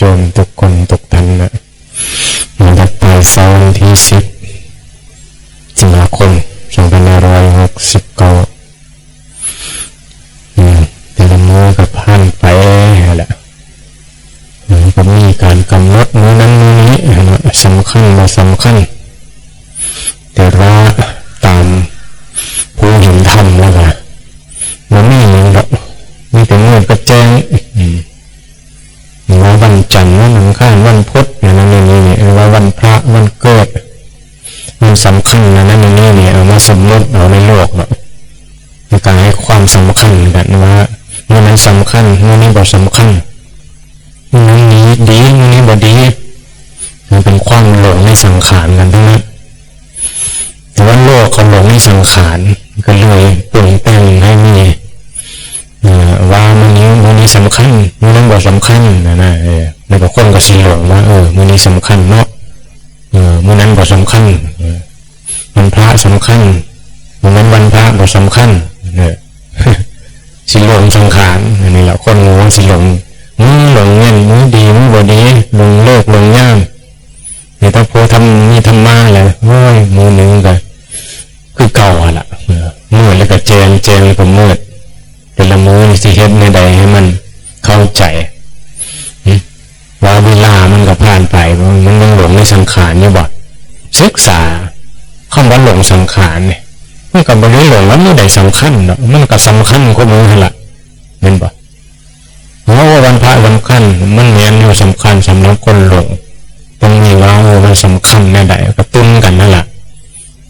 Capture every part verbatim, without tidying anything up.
โยมทุกคนทุกท่านนะ มาจากปลายเสาร์วันที่สิบ สิงหาคม สองพันห้าร้อยหกสิบเก้า อืม แต่ละมื้อก็ผ่านไปแหละ อืม ก็มีการกำหนดมื้อนั้นมื้อนี้ สำคัญบ่สำคัญ แต่ว่าตามผู้เห็นธรรมแล้วก็บ่มีหยังดอก มีแต่มืดกับแจ้ง อืม ว่าวันจันทร์ วันอังคาร วันพุธ อย่างนั้นอย่างนี้เนี่ย หรือว่าวันพระ วันเกิด มันสำคัญอย่างนั้นอย่างนี้เนี่ย เอามาสมมติเอาในโลกเนาะ ในการให้ความสำคัญกันว่ามื้อนั้นสำคัญ มื้อนี้บ่สำคัญ มื้อนั้นดี ดี มื้อนี้บ่ดี มันเป็นความหลงในสังขารกันทั้งนั้น แต่ว่าโลกเขาหลงในสังขาร ก็เลยปรุงแต่งให้มี เอ่อ ว่ามื้อนี้ มื้อนี้สำคัญ มื้อนั้นบ่สำคัญนะนะ เออ แล้วก็คนก็สิหลงว่า เออ มื้อนี้สำคัญเนาะ เออ มื้อนั้นบ่สำคัญ เออ วันพระสำคัญ มื้อนั้นวันพระบ่สำคัญ เออ สิหลงสังขาร อันนี้แหละ คนโง่สิหลง มื้อหลงเงิน มื้อดี มื้อบ่ดี หลงฤกษ์ หลงยาม นี่ถ้าผู้ทำ มีธรรมะแล้ว โอ้ย มื้อหนึ่งก็คือเก่าหั่นล่ะ เออ มืดแล้วก็แจ้ง แจ้งแล้วก็มืด แต่ละมื้อนี่สิเฮ็ดแนวใดให้มันเข้าใจ หึ ว่าเวลามันก็ผ่านไป มันยังหลงในสังขารอยู่บ่ ศึกษาคำว่าหลงสังขารนี่ มันก็บ่ได้หลงว่ามื้อใดสำคัญเนาะ มันก็สำคัญกว่ามื้อหั่นล่ะ แม่นบ่ เพราะว่าวันพระสำคัญ มันแม่นอยู่ สำคัญสำหรับคนหลง ตรงนี้ว่า เออ มันสำคัญแนวใด กระตุ้นกันนั่นล่ะ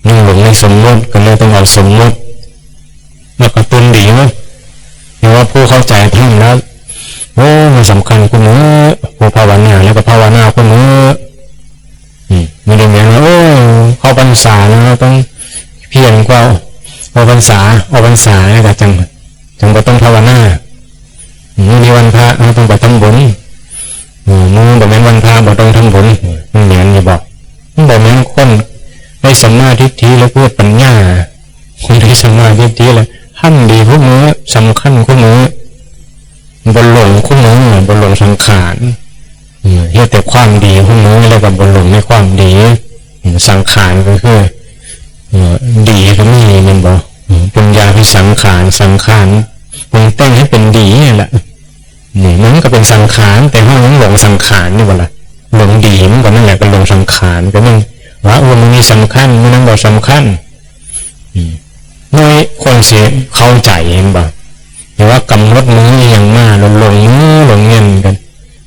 ยังหลงในสมมติ ก็เลยต้องเอาสมมติมากระตุ้นดีเนาะ แต่ว่าผู้เข้าใจธรรมแล้ว โอ้ มันสำคัญกว่ามื้อ ผู้ภาวนาแล้วก็ภาวนากว่ามื้อ อืม ไม่ได้แม่นว่า โอ้ เข้าพรรษาแล้วต้องเพียรกว่า ออกพรรษา ออกพรรษาแล้วก็จัง จังบ่ต้องภาวนา มื้อนี้วันพระ เราต้องไปทำบุญ อืม มื้อบ่แม่นวันพระ บ่ต้องทำบุญ มันแม่นอยู่บ่ มันบ่แม่นคนได้สัมมาทิฏฐิและเกิดปัญญา คนได้สัมมาทิฏฐิแล้ว ทำดีคู่มื้อ สำคัญคู่มื้อ บ่หลงคู่มื้อ บ่หลงสังขาร อืม เฮ็ดแต่ความดีคู่มื้อ แล้วก็บ่หลงในความดี อืม สังขารก็คือ เอ่อ ดีก็มีแม่นบ่ อืม ปุญญาภิสังขาร สังขารปรุงแต่งให้เป็นดีนี่แหละ นี่มันก็เป็นสังขาร แต่เฮายังหลงสังขารอยู่บ่ล่ะ หลงดีมันก็นั่นแหละ ก็หลงสังขาร ก็ยังว่า โอ้ มื้อนี้สำคัญ มื้อนั้นบ่สำคัญ อืม น้อยคนสิเข้าใจ เห็นบ่ แต่ว่ากำหนดมื้ออิหยังมา แล้วหลงมื้อหลงเงินกัน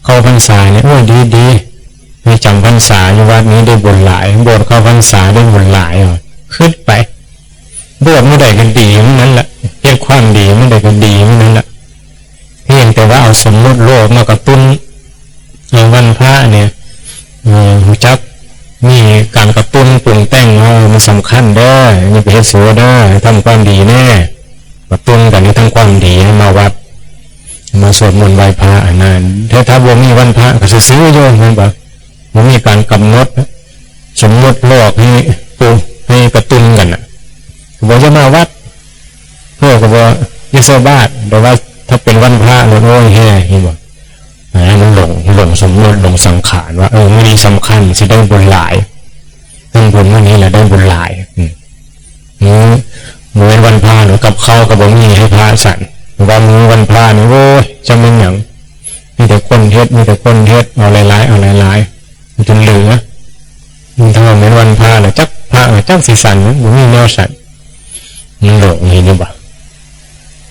เข้าพรรษาเนี่ย โอ้ย ดีๆ ไปจำพรรษาอยู่วัดนี้ได้บุญหลาย บวชเข้าพรรษาได้บุญหลาย อ่ะ คิดไป บวชมื้อใดก็ดีมื้อนั้นแหละ เฮ็ดความดีมื้อใดก็ดีมื้อนั้นแหละ เพียงแต่ว่าเอาสมมุติโลกมากระตุ้น เออ วันพระเนี่ย เออ รู้จักมีการกระตุ้นปรุงแต่งว่า เออ มันสำคัญเด้อ นี่ไปเฮ็ดสัวเด้อ ทำความดีแน่ กระตุ้นกันให้ทำความดี ให้มาวัด มาสวดมนต์ไหว้พระอันนั้น ถ้า ถ้าบ่มีวันพระก็ซื่อๆ อยู่ แม่นบ่ บ่มีการกำหนด สมมุติโลกให้ปรุง ให้กระตุ้นกันน่ะ ก็บอกอย่ามาวัด เพื่อก็บอกอย่าใส่บาตร แต่ว่าถ้าเป็นวันพระ โอ้ย แฮ่ เห็นบ่ อ่า มันหลง หลงสมมุติ หลงสังขารว่า เออ มื้อนี้สำคัญ สิได้บุญหลาย ทำบุญมื้อนี้แหละได้บุญหลาย อืม มื้อ มื้อวันพระเนาะ กับข้าวก็บ่มีให้พระฉัน ว่ามื้อวันพระนี่ โอ้ย จะเป็นหยัง มีแต่คนเฮ็ด มีแต่คนเฮ็ด เอาหลายๆ เอาหลายๆ จนเหลือ มันถ้าว่าแม่นวันพระน่ะ จักพระน่ะ จักสิฉัน บ่มีแนวฉัน มันหลง เห็นอยู่บ่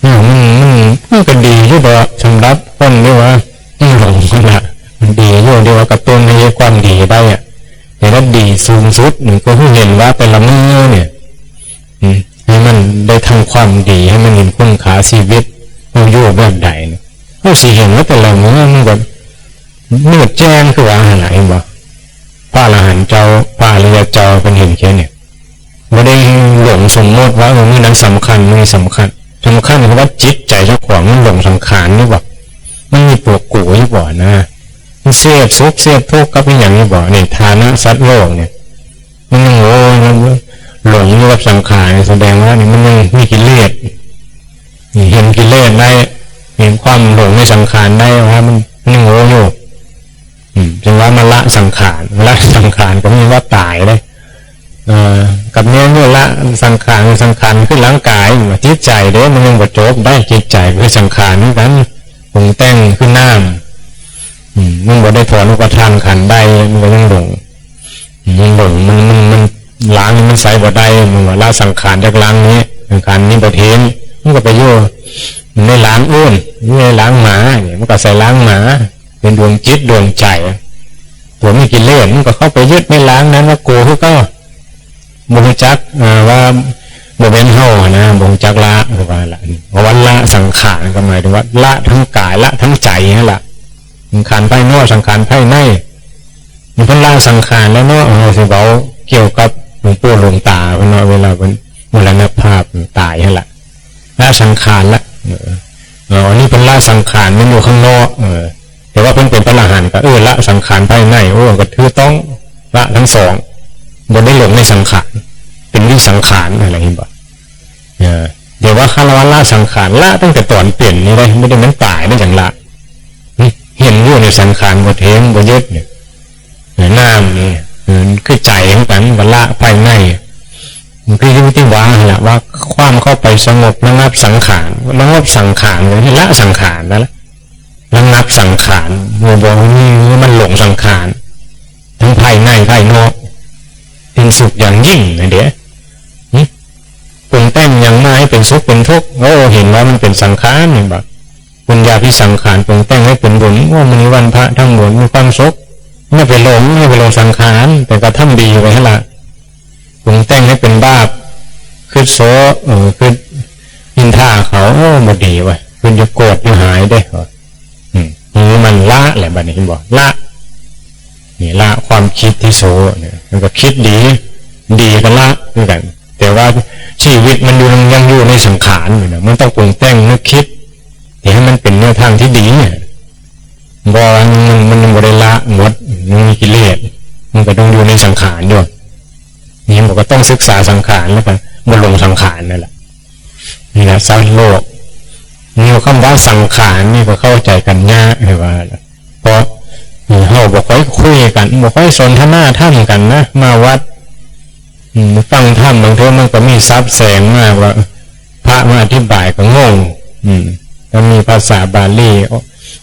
เนี่ย มัน มัน มันก็ดีอยู่ดอก สำหรับคนที่ว่ามันหลงนั่นน่ะ มันดีอยู่ที่ว่ากระตุ้นให้ความดีได้อะ แต่ถ้าดีสูงสุดนี่ก็คือเห็นว่าแต่ละมื้อเนี่ย อืม ให้มันได้ทำความดี ให้มันเห็นคุณค่าชีวิต เฮาอยู่แบบใดเนี่ย เฮาสิเห็นว่าแต่ละมื้อมันก็มืดแจ้งคือว่าหั่นล่ะ เห็นบ่ พระอรหันต์เจ้า พระอริยเจ้าเพิ่นเห็นแค่นี้ บ่ได้หลงสมมุติว่า เออ มื้อนั้นสำคัญ มื้อนี้สำคัญ สำคัญคือว่าจิตใจเจ้าของมันหลงสังขารอยู่บ่ มันมีตัวกูอยู่บ่นะ มันเสพสุขเสพทุกข์กับอีหยังอยู่บ่ นี่ ฐานะสัตว์โลกเนี่ย มันยัง โอ้ย มันหลงอยู่กับสังขาร แสดงว่านี่มันยังมีกิเลส นี่ เห็นกิเลสได้ เห็นความหลงในสังขารได้ว่ามัน มันยังโง่อยู่ สังขาร ละสังขารก็มีว่าตายเลย เอ่อ กับแม่นอยู่ ละสังขาร สังขารคือร่างกาย จิตใจเด้ มันยังบ่จบได้ จิตใจคือสังขารคือกัน ปรุงแต่งคือน้ำ อืม มันบ่ได้ถอนอุปาทานขันธ์ได้ มันก็ยังหลง มันหลง มัน มัน มันล้าง มันใสบ่ได้ มันว่าละสังขารจากล้างนี้ สังขารนี้บ่เที่ยง มันก็ไปอยู่ในล้างอื่น อยู่ในล้างหมาเนี่ย มันก็ใส่ล้างหมา เป็นดวงจิตดวงใจ ตัวมีกิเลสมันก็เข้าไปยึดในล้างนั้นว่ากูคือเก่า บ่รู้จัก เอ่อ ว่าบ่เป็นเฮานะ บ่รู้จักละ คือว่าละ เพราะว่าละสังขารก็หมายถึงว่าละทั้งกาย ละทั้งใจนั่นแหละ สังขารภายนอก สังขารภายใน มันเพิ่นละสังขารแล้วเนาะ เฮาสิเว้าเกี่ยวกับหลวงปู่หลวงตาเพิ่นเนาะ เวลาเพิ่นมรณภาพตายนั่นแหละ ละสังขารละ เออ เออ อันนี้เพิ่นละสังขาร มันอยู่ข้างนอก เออ แต่ว่าเพิ่นเป็นพระอรหันต์ก็ เออ ละสังขารภายใน โอ้ ก็ถือต้องละทั้งสอง บ่ได้หลงในสังขาร เป็นวิสังขาร อะไรเห็นบ่ เออ เดี๋ยวว่าคารวะละสังขาร ละตั้งแต่ตอนเป็นนี่เลย ไม่ได้มันตาย มันจั่งละ เห็นอยู่ในสังขารบ่เที่ยงบ่ยึดเนี่ย เออ น้ำนี่ เออ คือใจเหมือนกัน ว่าละภายใน มันคืออยู่ที่ว่าหั่นละ ว่าความเข้าไปสงบระงับสังขาร ระงับสังขาร หรือละสังขารนั่นแหละ ระงับสังขาร บ่ บ่มี มันหลงสังขาร ทั้งภายในภายนอก เป็นสุขอย่างยิ่งนะเด้ หึ ปรุงแต่งหยังมาให้เป็นสุขเป็นทุกข์ โอ้ เห็นว่ามันเป็นสังขาร เห็นบ่ ปุญญาภิสังขาร ปรุงแต่งให้เป็นบุญ โอ้ มื้อนี้วันพระทำบุญ มีความสุข อย่าไปหลง อย่าไปหลงสังขาร แต่ก็ทำดีไว้หั่นละ ปรุงแต่งให้เป็นบาป คิดโซ เออ คิดนินทาเขา โอ้ บ่ดีว่ะ คิดอยู่โกรธอยู่หายเด้ อืม นี่มันละแหละ บัดนี้เห็นบ่ ละ นี่ละความคิดที่โซเนี่ย มันก็คิดดี ดีก็ละคือกัน แต่ว่าชีวิตมันอยู่ ยังอยู่ในสังขารอยู่นะ มันต้องปรุงแต่งนึกคิด ที่ให้มันเป็นแนวทางที่ดีเนี่ย บ่ มัน มัน มันบ่ได้ละหมด มันมีกิเลส มันก็ต้องอยู่ในสังขารอยู่ นี่มันก็ต้องศึกษาสังขารแล้วก็บ่หลงสังขารนั่นแหละ นี่แหละสัตว์โลก มีคำว่าสังขารนี่ก็เข้าใจกันยากเลยว่า เพราะเฮาบ่ค่อยคุยกัน บ่ค่อยสนทนาธรรมกันนะ มาวัด อืม ฟังธรรมบางเทื่อมันก็มีสับแสงมากว่า พระมาอธิบายก็งง อืม ก็มีภาษาบาลี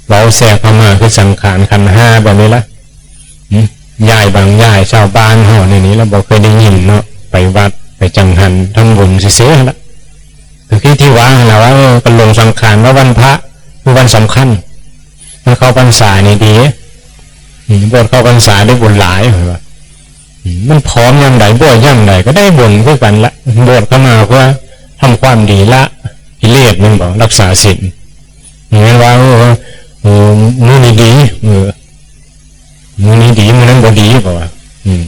เว้าแทรกเข้ามาคือสังขารขันธ์ห้าแบบนี้ละ อืม ยายบางยายชาวบ้านเฮาในนี้แล้วบ่เคยได้ยินเนาะ ไปวัดไปจังหันทำบุญซื่อๆละ คือที่ ที่ว่าหั่นล่ะว่า เออ ก็หลงสังขารว่าวันพระคือวันสำคัญ มันเข้าพรรษานี่ดี อืม บวชเข้าพรรษาได้บุญหลาย ว่า อืม มันพร้อมยามใด บวชยามใดก็ได้บุญคือกันละ บวชเข้ามาเพื่อทำความดีละกิเลส มันบอกรักษาศีล แม่นว่า เออ เออ มื้อนี้ดี เออ มื้อนี้ดี มื้อนั้นบ่ดี ก็ว่า อืม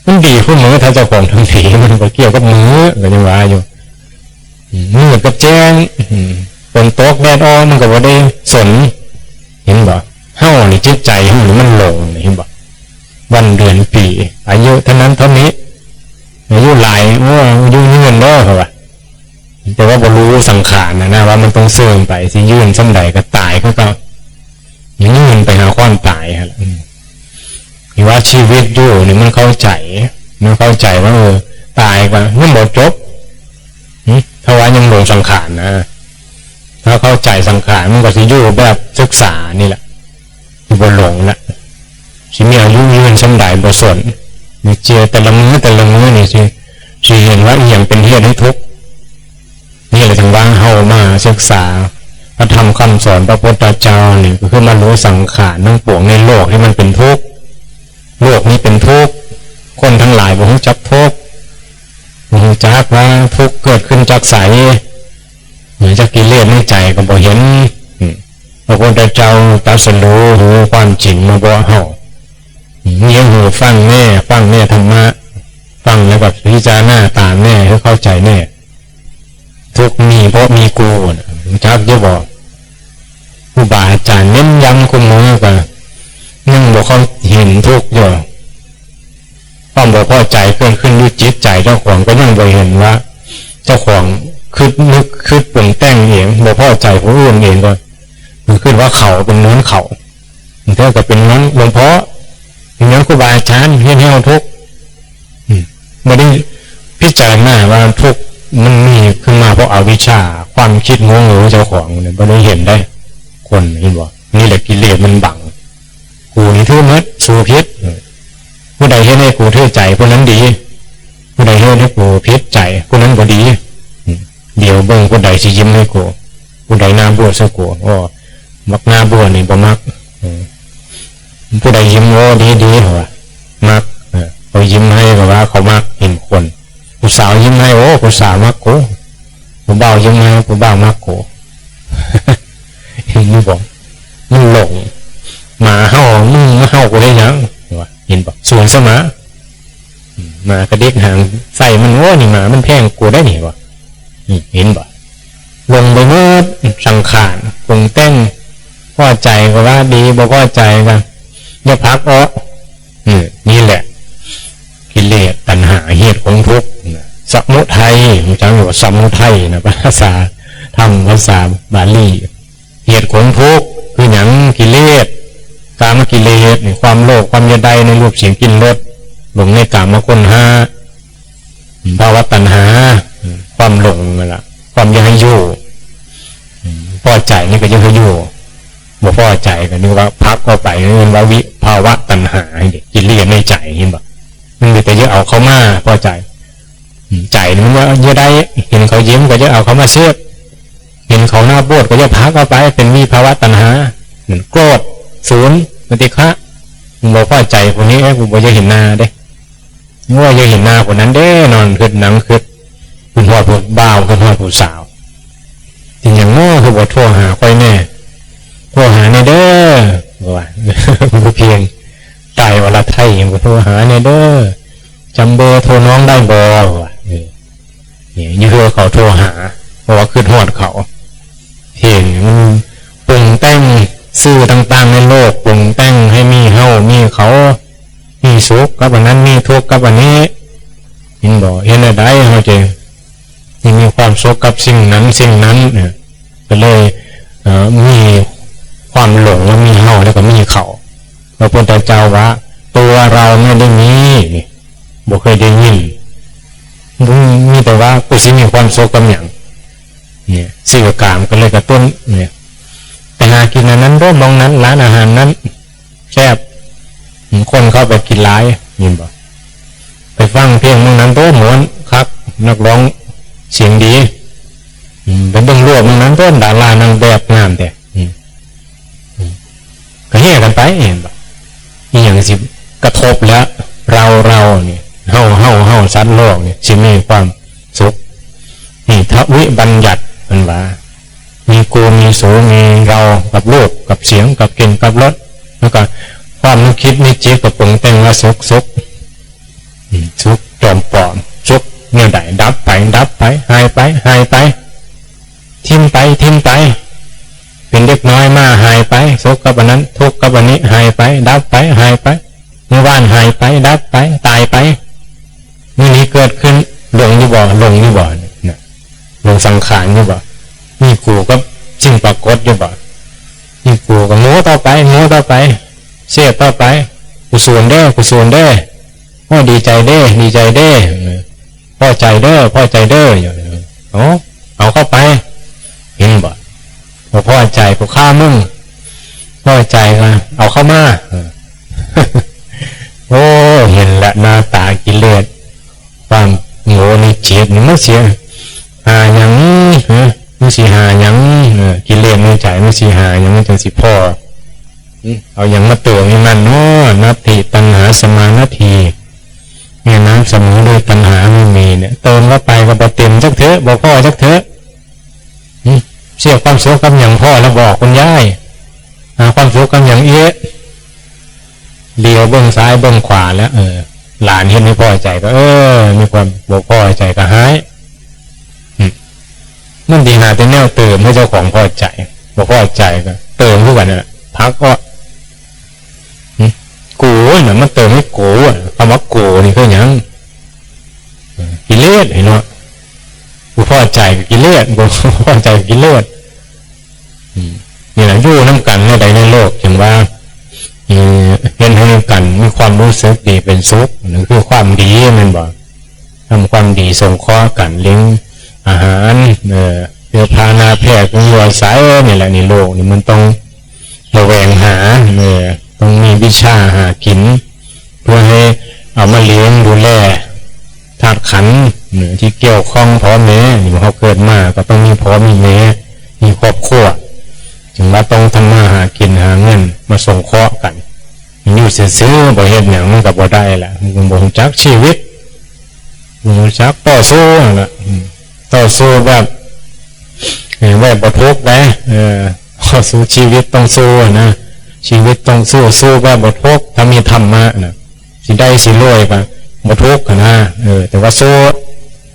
มันดีคู่มื้อ ถ้าเจ้าของทำดี มันบ่เกี่ยวกับมื้อ ก็ยังว่าอยู่ อืม มืดกับแจ้ง อืม ฝนตกแดดออก มันก็บ่ได้สน เห็นบ่ เฮานี่จิตใจเฮานี่มันหลงนี่ เห็นบ่ วันเดือนปี อายุเท่านั้นเท่านี้ อายุหลาย โอ้ อายุยืนเด้อ เขาว่า แต่ว่าบ่รู้สังขารนะ นะ ว่ามันต้องเสื่อมไป สิยืนส่ำใดก็ตายคือเก่า ยืนไปหาความตายหั่นล่ะ อืม นี่ว่าชีวิตอยู่นี่มันเข้าใจ มันเข้าใจว่า เออ ตายก็มันบ่จบ หึ ถ้าว่ายังหลงสังขารนะ ถ้าเข้าใจสังขารมันก็สิอยู่แบบศึกษานี่แหละ สิบ่หลงละ สิมีอายุยืนส่ำใดบ่สน นี่เจียแต่ละมื้อแต่ละมื้อนี่สิ สิเห็นว่าอีหยังเป็นเหตุให้ทุกข์ นี่แหละถึงว่าเฮามาศึกษาพระธรรมคำสอนพระพุทธเจ้านี่ ก็คือมารู้สังขารทั้งปวงในโลกที่มันเป็นทุกข์ โลกนี้เป็นทุกข์ คนทั้งหลายบ่รู้จักทุกข์ บ่รู้จักว่าทุกข์เกิดขึ้นจากไส หรือจากกิเลสในใจก็บ่เห็น อืม พระพุทธเจ้าตรัสรู้ รู้ความจริงมาบอกเฮา อืม มีหูฟังแน่ ฟังแน่ธรรมะ ฟังแล้วก็พิจารณาตามแน่ ให้เข้าใจแน่ ทุกข์มีเพราะมีกูน่ะ รู้จักอยู่บ่ ครูบาอาจารย์เน้นย้ำคู่มื้อก็ยังบ่เข้าเห็นทุกข์อยู่ ความบ่พอใจเกิดขึ้นอยู่จิตใจเจ้าของก็ยังบ่เห็นว่า เจ้าของคิดนึกคิดปรุงแต่งเอง บ่พอใจผู้อื่นเองก็ คือคิดว่าเขาเป็นเหมือนเขา บางเทื่อก็เป็นเหมือนหลวงพ่อ ชานเฮ็ดให้เราทุกข์ อืม บ่ได้พิจารณาว่าทุกข์มันมีขึ้นมาเพราะอวิชชา ความคิดโง่เง่าเจ้าของเนี่ย บ่ได้เห็นได้ คนเห็นบ่ นี่แหละกิเลสมันบัง กูนี่ถือหมด สูผิด เออ ผู้ใดเฮ็ดให้กูถือใจ ผู้นั้นดี ผู้ใดเฮ็ดให้กูผิดใจ ผู้นั้นบ่ดี อืม เดี๋ยวเบิ่งผู้ใดสิยิ้มให้กู ผู้ใดหน้าบวดใส่กู โอ้ มักหน้าบวดนี่บ่มัก อืม ผู้ใดยิ้ม โอ้ ดีดี เขาว่า มัก เออ เขายิ้มให้ก็ว่าเขามัก เห็นคน ผู้สาวยิ้มให้ โอ้ ผู้สาวมักกู ผู้บ่าวยิ้มให้ ผู้บ่าวมักกู เห็นบ่ มันหลง หมาเห่า มึงมาเห่ากูได้หยัง ว่า เห็นบ่ ศูนย์เสมอ อืม หมากระดิกหางใส่มัน โอ้ นี่หมามันแพงกูได้นี่ ว่า อืม เห็นบ่ หลงไปหมด สังขาร ปรุงแต่ง พอใจก็ว่าดี บ่พอใจก็อย่าผลักออก อืม นี่แหละ กิเลสตัณหา เหตุของทุกข์นะ สมุทัย รู้จักอยู่ว่าสมุทัยนะ ภาษาธรรม ภาษาบาลี เหตุของทุกข์คือหยัง กิเลส กามกิเลสนี่ ความโลภ ความอยากได้ในรูป เสียง กลิ่น รส หลงในกามคุณห้า ภวตัณหา ความหลงนั่นล่ะ ความอยากให้อยู่ พอใจนี่ก็อยากให้อยู่ บ่พอใจก็นึกว่าผลักออกไป เรียกว่าวิภวตัณหา กิเลสในใจ เห็นบ่ มันมีแต่อยากเอาเข้ามา พอใจ อืม ใจนี่มันว่าอยากได้ เห็นเขายิ้มก็อยากเอาเข้ามาเสพ เห็นเขาหน้าบวดก็อยากผลักออกไป เป็นวิภวตัณหา มันโกรธ ศูนย์ ปฏิฆะ มึงบ่พอใจคนนี้ เอ้ย กูบ่อยากเห็นหน้าเด้ ว่าอยากเห็นหน้าคนนั้นเด้ นอนคิด นั่งคิด คิดฮอดผู้บ่าว คิดฮอดผู้สาว เป็นหยังน้อคือบ่โทรหาข้อยแน่ โทรหาแน่เด้อ ว่า บ่เพียง ตายอรไทยยังบ่โทรหาแน่เด้อ จำเบอร์โทรน้องได้บ่ ว่า เออ เนี่ย อยู่เฮือเขาโทรหา เพราะว่าคิดฮอดเขา เห็นมันปรุงแต่ง สื่อต่างๆในโลก ปรุงแต่งให้มีเฮา มีเขา มีสุขกับอันนั้น มีทุกข์กับอันนี้ เห็นบ่ เฮ็ดแนวใดเฮาจะ ที่มีความสุขกับสิ่งนั้นสิ่งนั้นเนี่ย ก็เลย เอ่อ มีความหลงว่ามีเฮาแล้วก็มีเขา พระพุทธเจ้าว่า ตัวเราไม่ได้มี นี่ บ่เคยได้ยิน มีแต่ว่ากูสิมีความสุขกับหยัง เนี่ย สี่ประการก็เลยกระตุ้น เนี่ย ไปหากินอันนั้นเด้อ หม่องนั้น ร้านอาหารนั้น แซ่บ คนเข้าไปกินหลาย ยินบ่ ไปฟังเพลงหม่องนั้นเด้อ ม่วนคัก นักร้องเสียงดี อืม ไปเบิ่งรูปหม่องนั้นเด้อ ดารานางแบบงามแท้ อืม อืม ก็แห่กันไป เห็นบ่ อีหยังสิกระทบแล้ว เรา เรานี่ เฮา เฮา เฮา สัตว์โลกนี่ สิมีความสุข นี่ ทวิบัญญัติ เพิ่นว่า มีกู มีสู มีเรา กับรูป กับเสียง กับกลิ่น กับรส แล้วก็ความนึกคิดนึกจิตก็ปรุงแต่งว่าสุข สุข อืม สุขจอมปลอม สุขแนวใด ดับไป ดับไป หายไป หายไป ถิ่มไป ถิ่มไป เป็นเด็กน้อยมา หายไป สุขกับอันนั้น ทุกข์กับอันนี้ หายไป ดับไป หายไป เมื่อวานหายไป ดับไป ตายไป มื้อนี้เกิดขึ้น หลงอยู่บ่ หลงอยู่บ่ น่ะ หลงสังขารอยู่บ่ มีกูกับสิ่งปรากฏอยู่บ่ มีกูก็โม้ต่อไป โม้ต่อไป เสพต่อไป กุศลเด้อ กุศลเด้อ โอ้ ดีใจเด้อ ดีใจเด้อ เออ พอใจเด้อ พอใจเด้อ อยู่ เอา เอาเข้าไป เห็นบ่ บ่พอใจ กูฆ่ามึง พอใจก็เอาเข้ามา เออ โอ้ เห็นละหน้าตากิเลส ความโง่ในจิตนี่มันสิหาหยัง ฮะ มันสิหาหยัง เออ กิเลสในใจมันสิหาหยัง มันจังสิพอ อืม เอาหยังมาเติมให้มันเนาะ นัตถิตัณหาสมานัตถิ แม่น้ำเสมอด้วยตัณหาไม่มีเนี่ย เติมเข้าไปก็บ่เต็มจักเทื่อ บ่พอจักเทื่อ อืม เสียความสุขกับหยังพอแล้วบอกคุณยาย หาความสุขกับหยังเอ๊ะ เหลียวเบิ่งซ้ายเบิ่งขวาแล้ว เออ หลานเฮ็ดให้พอใจก็ เออ มีความบ่พอใจก็หาย อืม มันสิหาแต่แนวเติมให้เจ้าของพอใจ บ่พอใจก็เติมคือกันนั่นแหละ ผลักออก อืม กูน่ะ มันเติมให้กูอะ คำว่ากูนี่คือหยัง เออ กิเลส เห็นบ่ กูพอใจกับกิเลส กูพอใจกับกิเลส อืม นี่แหละ อยู่นำกันในใดในโลก จังว่า เอ่อ เฮ็ดให้กันมีความรู้ สุขดีเป็นสุข นั่นคือความดีแม่นบ่ ทำความดีสงเคราะห์กัน เลี้ยงอาหาร เอ่อ เสื้อผ้าหน้าแพร่ เครื่องอยู่อาศัย นี่แหละ นี่โลกนี่มันต้องแสวงหา เออ ต้องมีวิชาหากิน เพื่อให้เอามาเลี้ยงดูแลธาตุขันธ์ เออ ที่เกี่ยวข้องพ่อแม่ นี่เฮาเกิดมาก็ต้องมีพ่อมีแม่ มีครอบครัว จึงว่าต้องทำมาหากินหาเงินมาสงเคราะห์กัน อยู่ซื่อๆ บ่เฮ็ดหยังมันก็บ่ได้ละ มันบ่รู้จักชีวิต บ่รู้จักต่อสู้นั่นล่ะ อืม ต่อสู้แบบ เออ แบบบ่ทุกข์ได้ เออ ต่อสู้ชีวิตต้องสู้นะ ชีวิตต้องสู้ สู้แบบบ่ทุกข์ ถ้ามีธรรมะนะ สิได้สิรวยก็บ่ทุกข์หั้นนะ เออ แต่ว่าสู้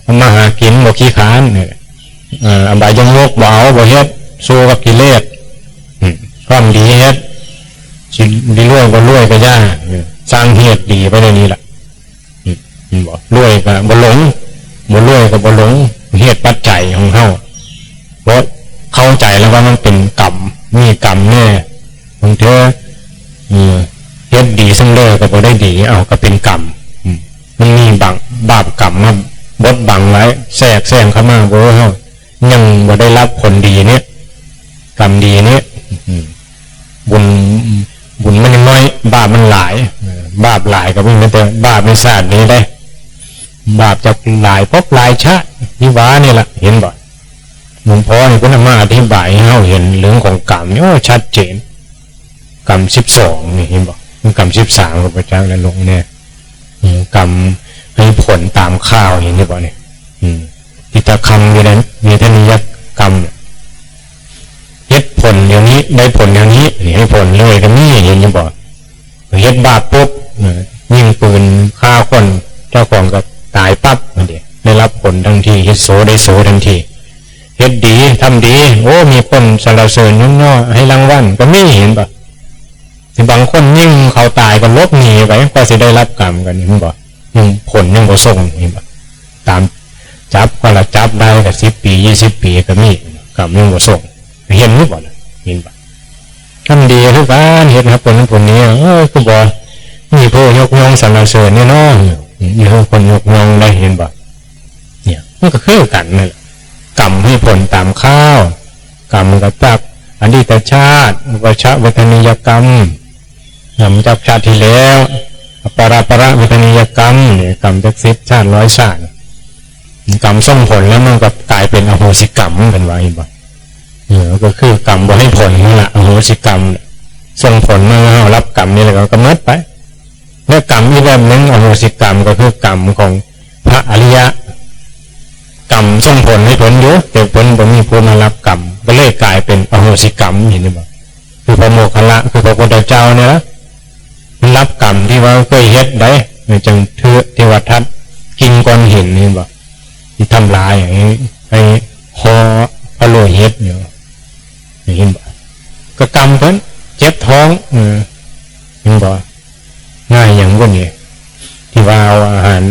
ทำมาหากินบ่ขี้คร้านเนี่ย เอ่อ อบายมุขบ่เอาบ่เฮ็ด สู้กับกิเลส อืม ความดีเฮ็ด สิดีรวยบ่รวยก็อย่า เออ สร้างเหตุดีไว้ในนี้ล่ะ อืม อืม บ่รวยก็บ่หลง บ่รวยก็บ่หลง เหตุปัจจัยของเฮา เพราะเข้าใจแล้วว่ามันเป็นกรรม มีกรรมแน่ บางเทื่อ เออ เฮ็ดดีซั่นเด้อก็บ่ได้ดี เอาก็เป็นกรรม อืม มันมีบัง บาปกรรมมาบดบังไว้ แทรกแซงเข้ามา บ่ให้เฮายังบ่ได้รับผลดีเนี่ย กรรมดีเนี่ย อืม บุญ บุญมันยังน้อย บาปมันหลาย เออ บาปหลายก็บ่แม่นแต่บาปในชาตินี้เด้ บาปจักหลายภพหลายชาติ ที่ว่านี่ล่ะ เห็นบ่ หลวงพ่อนี่เพิ่นเอามาอธิบายให้เฮาเห็นเรื่องของกรรมนี่ โอ้ ชัดเจน กรรมสิบสองนี่ เห็นบ่ มันกรรมสิบสามก็บ่จักแล้วลงแน่ อืม กรรมให้ผลตามคราว เห็นอยู่บ่เนี่ย อืม ทิฏฐกรรม เวทน- เวทนียกรรมเนี่ย เฮ็ดผลเดี๋ยวนี้ ได้ผลเดี๋ยวนี้ นี่ให้ผลเลยก็มี เห็นอยู่บ่ เฮ็ดบาปปุ๊บ เออ ยิงปืนฆ่าคน เจ้าของก็ตายปั๊บ นั่นเด้ ได้รับผลทันที เฮ็ดโสได้โสทันที เฮ็ดดี ทำดี โอ้ มีคนสรรเสริญยกย่อให้รางวัล ก็มี เห็นบ่ ที่บางคนยิงเขาตายก็หลบหนีไป กว่าสิได้รับกรรมกัน เห็นบ่ ยังผลยังบ่ส่ง เห็นบ่ ตามจับก็ละจับได้ก็สิบปี ยี่สิบปีก็มี กรรมยังบ่ส่ง เห็นหรือบ่ล่ะ เห็นบ่ ทำดีคือกัน เฮ็ดให้ผลผลนี้ เออ คือบ่มีผู้ยกย่องสรรเสริญแน่นอน มีผู้คนยกย่องได้ เห็นบ่ เนี่ย มันก็คือกันนั่นแหละ กรรมให้ผลตามคราว กรรมก็จากอดีตชาติ อุปชาเวทนียกรรม กรรมจากชาติที่แล้ว อปราปรเวทนียกรรม เนี่ย กรรมจากสิบชาติร้อยชาติ กรรมส่งผลแล้วมันก็กลายเป็นอโหสิกรรม เพิ่นว่า เห็นบ่ เออ ก็คือกรรมบ่ให้ผลนั่นล่ะ อโหสิกรรม ส่งผลมาให้เฮารับกรรมนี่แหละ ก็หมดไป และกรรมอีกแบบหนึ่ง อโหสิกรรม ก็คือกรรมของพระอริยะ กรรมส่งผลให้เพิ่นอยู่ แต่เพิ่นบ่มีผู้มารับกรรม ก็เลยกลายเป็นอโหสิกรรม เห็นบ่ คือพระโมคคัลละ คือพระพุทธเจ้าเนี่ยนะ มันรับกรรมที่ว่าเคยเฮ็ดได้ จั่งถือเทวทัตกิ่งก้อนหิน เห็นบ่ ที่ทำลายให้ ให้ห่อพระโลหิตอยู่ เห็นบ่ ก็กรรมเพิ่น เจ็บท้อง เออ เห็นบ่ ง่ายอย่างพวกนี้ ที่ว่าเอาอาหาร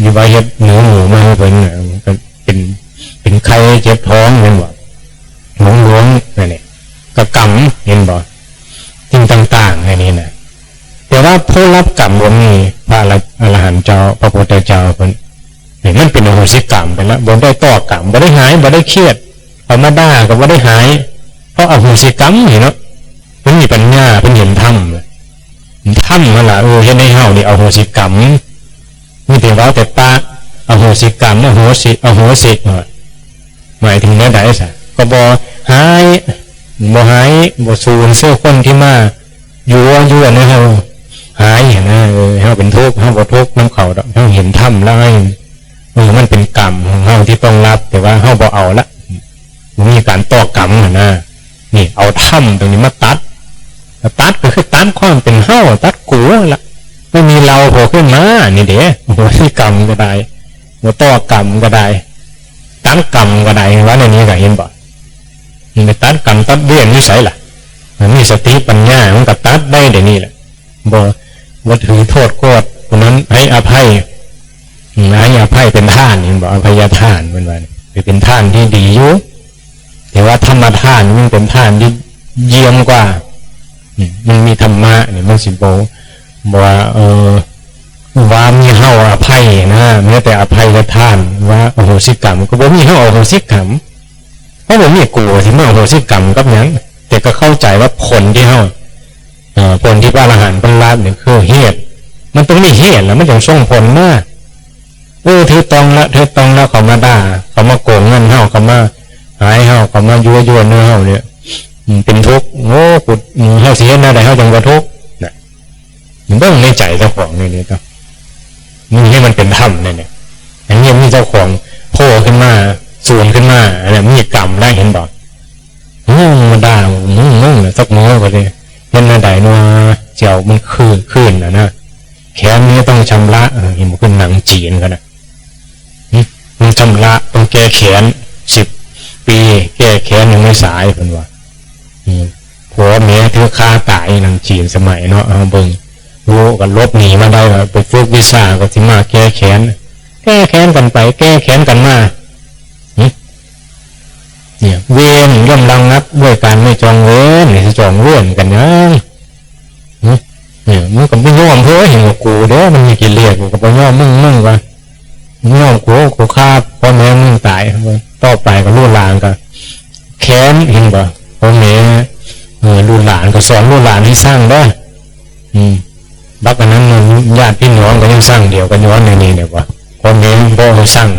ที่ว่าเฮ็ดเนื้อหมูมาให้เพิ่นน่ะ มันก็เป็น เป็นไข้เจ็บท้อง เห็นบ่ หลวงๆ นั่นแหละ ก็กรรม เห็นบ่ สิ่งต่างๆ อันนี้น่ะ แต่ว่าผู้รับกรรมบ่มี พระอร- อรหันต์เจ้า พระพุทธเจ้าเพิ่น นี่มันเป็นอโหสิกรรมไปแล้ว บ่ได้ต่อกรรม บ่ได้หาย บ่ได้เครียด เอามาด่าก็บ่ได้หาย เพราะอโหสิกรรมนี่เนาะ มันมีปัญญา เพิ่นเห็นธรรม ธรรมนั่นล่ะ เออ เฮ็ดให้เฮานี่อโหสิกรรม มีแต่เว้าแต่ปาก อโหสิกรรม อโหสิ อโหสิ หมายถึงแนวใดซะ ก็บ่หาย บ่หาย บ่สูญเสียคนที่มา อยู่ อยู่ในเฮาหายหั้นนะ เออ เฮาเป็นทุกข์ เฮาบ่ทุกข์นำเขาดอก เฮาเห็นธรรมแล้วให้ เออ มันเป็นกรรมของเฮาที่ต้องรับ แต่ว่าเฮาบ่เอาละ บ่มีการต่อกรรมหั้นนะ นี่ เอาธรรมตรงนี้มาตัด ตัดก็คือตัดความเป็นเฮา ตัดกูละ บ่มีเราโผล่ขึ้นมา นี่เด้ อโหสิกรรมก็ได้ บ่ต่อกรรมก็ได้ ตัดกรรมก็ได้ ว่าในนี้ก็เห็นบ่ มันไปตัดกรรมตัดเวรอยู่ไสล่ะ มันมีสติปัญญา มันก็ตัดได้เดี๋ยวนี้แหละ บ่ บ่ถือโทษโกรธผู้นั้น ให้อภัย อืม ให้อภัยเป็นทาน เห็นบ่ อภัยทานเพิ่นว่า เป็นทานที่ดีอยู่ แต่ว่าธรรมทานมันเป็นทานที่เยี่ยมกว่า อืม มันมีธรรมะนี่ มันสิบ่ บ่ว่า เออ ว่ามีเฮาอภัยนะ แม้แต่อภัยทาน ว่าอโหสิกรรม ก็บ่มีเฮาอโหสิกรรม เพราะบ่มีกูสิมาอโหสิกรรมกับหยัง แต่ก็เข้าใจว่าผลที่เฮา เอ่อ ผลที่พระอรหันต์เพิ่นรับนี่คือเหตุ มันต้องมีเหตุแล้วมันจั่งส่งผลมา เออ ถือต้องละ ถือต้องละ เขามาด่า เขามาโกงเงินเฮา เขามาหายเฮา เขามายั่วยวนเฮาเนี่ย อืม เป็นทุกข์ โอ้ กู อืม เฮาสิเฮ็ดแนวใดเฮาจั่งบ่ทุกข์ น่ะ เบิ่งในใจเจ้าของนี่ นี่ก็ นี่ให้มันเป็นธรรมเนี่ย เนี่ย อันนี้มีเจ้าของโผล่ขึ้นมา สูนขึ้นมา อันนี้มีกรรมได้ เห็นบ่ มึงมาด่า มึง มึงน่ะ สักมื้อก็เลย เฮ็ดแนวใดเนาะ สิเอามันคืน คืนน่ะนะ แขนนี้ต้องชำระ เออ เห็นบ่ คือหนังจีนเขาน่ะ หึ ต้องชำระ ต้องแก้แค้น สิบปี แก้แค้นยังไม่สาย เพิ่นว่า อืม ผัวเมียถือฆ่าตาย หนังจีนสมัยเนาะ เอาเบิ่ง รู้ก็หลบหนีมาได้ก็ไปฝึกวิชาก็สิมาแก้แค้น แก้แค้นกันไป แก้แค้นกันมา หึ เนี่ย เวรย่อมระงับด้วยการไม่จองเวร นี่สิจองเวรกันหยัง หึ เนี่ย มึงก็บ่ยอมเพิ่น เห็นว่ากูเด้อ มันมีกิเลส กูก็บ่ยอมมึง มึงว่า มึงยอมกู กูฆ่าพ่อแม่มึงตาย ต่อไปก็ลูกหลานก็แค้น เห็นบ่ พ่อแม่ เออ ลูกหลานก็สอนลูกหลานให้ซังเด้อ อืม บักอันนั้นมันญาติพี่น้องก็ยังซังเดียวกันย้อนในนี้เนี่ยว่า พ่อแม่บ่ให้ซัง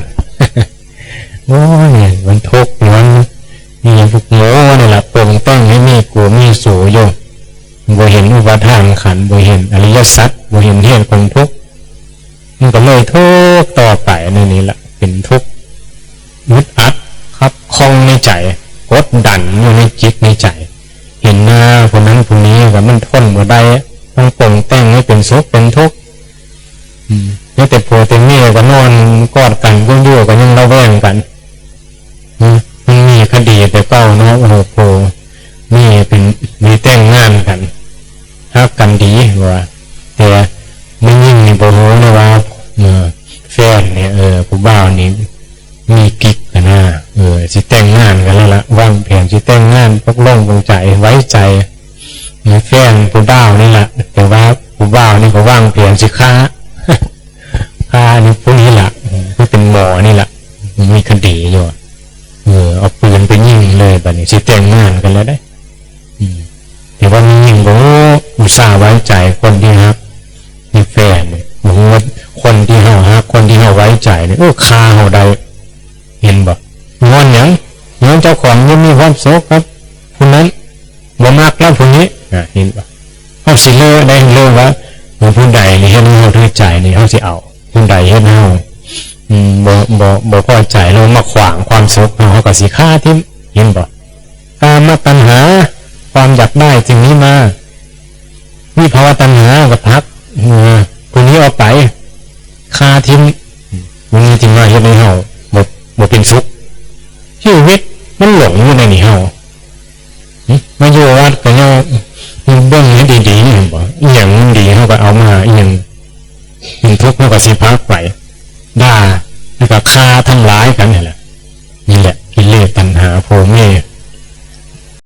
โอ้ย มันทุกข์ย้อน นี่พวกโง่นี่ล่ะ ปรุงแต่งให้มีกูมีสูอยู่ บ่เห็นอุปาทานขันธ์ บ่เห็นอริยสัจ บ่เห็นเหตุของทุกข์ มันก็เลยทุกข์ต่อไปในนี้ล่ะ เป็นทุกข์ อึดอัด คับข้องในใจ กดดันอยู่ในจิตในใจ เห็นหน้าผู้นั้นผู้นี้ก็มันทนบ่ได้ ต้องปรุงแต่งให้เป็นสุขเป็นทุกข์ อืม มีแต่ผัวแต่เมียก็นอนกอดกัน อยู่ๆ ก็ยังระแวงกัน อืม มันมีคดีแต่เก่าเนาะ โอ้โห นี่เป็น มีแต่งงานกัน ฮักกันดีว่า แต่แม่หญิงนี่บ่ฮู้เลยว่า เออ แฟนเนี่ย เออ ผู้บ่าวนี่มีกิ๊กหั้นนะ เออ สิแต่งงานกันแล้วล่ะ วางแผนสิแต่งงาน ตกลงปลงใจ ไว้ใจ มีแฟนผู้บ่าวนี่ล่ะ แต่ว่าผู้บ่าวนี่ก็วางแผนสิฆ่า ฆ่านี่ผู้นี้ล่ะ อืม ผู้เป็นหมอนี่ล่ะ มีคดีอยู่ เออ เอาปืนไปยิงเลย บัดนี้สิแต่งงานกันแล้วเด้ อืม แต่ว่ามีหญิงบอก โอ้ อุตส่าห์ไว้ใจคนที่ฮัก มีแฟนเนี่ย โอ้โห คนที่เฮาฮัก คนที่เฮาไว้ใจเนี่ย โอ้ ฆ่าเฮาได้ เห็นบ่ ย้อนหยัง ย้อนเจ้าของยังมีความสุขกับผู้นั้น บ่มักแล้วผู้นี้ อ่ะ เห็นบ่ เฮาสิเลือกได้ เลือกว่า เออ ผู้ใดนี่เฮ็ดให้เฮาถืกใจนี่ เฮาสิเอา ผู้ใดเฮ็ดให้เฮา อืม บ่ บ่ บ่พอใจ แล้วมาขวางความสุขเฮา เฮาก็สิฆ่าทิ่ม เห็นบ่ กามตัณหา ความอยากได้สิ่งนี้มา วิภวตัณหาก็ผลัก เออ ผู้นี้ออกไป ฆ่าทิ่ม ผู้นี้ที่มาเฮ็ดให้เฮาบ่ บ่เป็นสุข ชีวิตมันหลงอยู่ในนี้เฮา หึ มาอยู่วัดก็ยังเบิ่งให้ดีๆ เห็นบ่ อีหยังมันดีเฮาก็เอามา อีหยังเป็นทุกข์เฮาก็สิผลักไป ด่า แล้วก็ฆ่าทำร้ายกันนี่แหละ นี่แหละ กิเลสตัณหา ผัวเมีย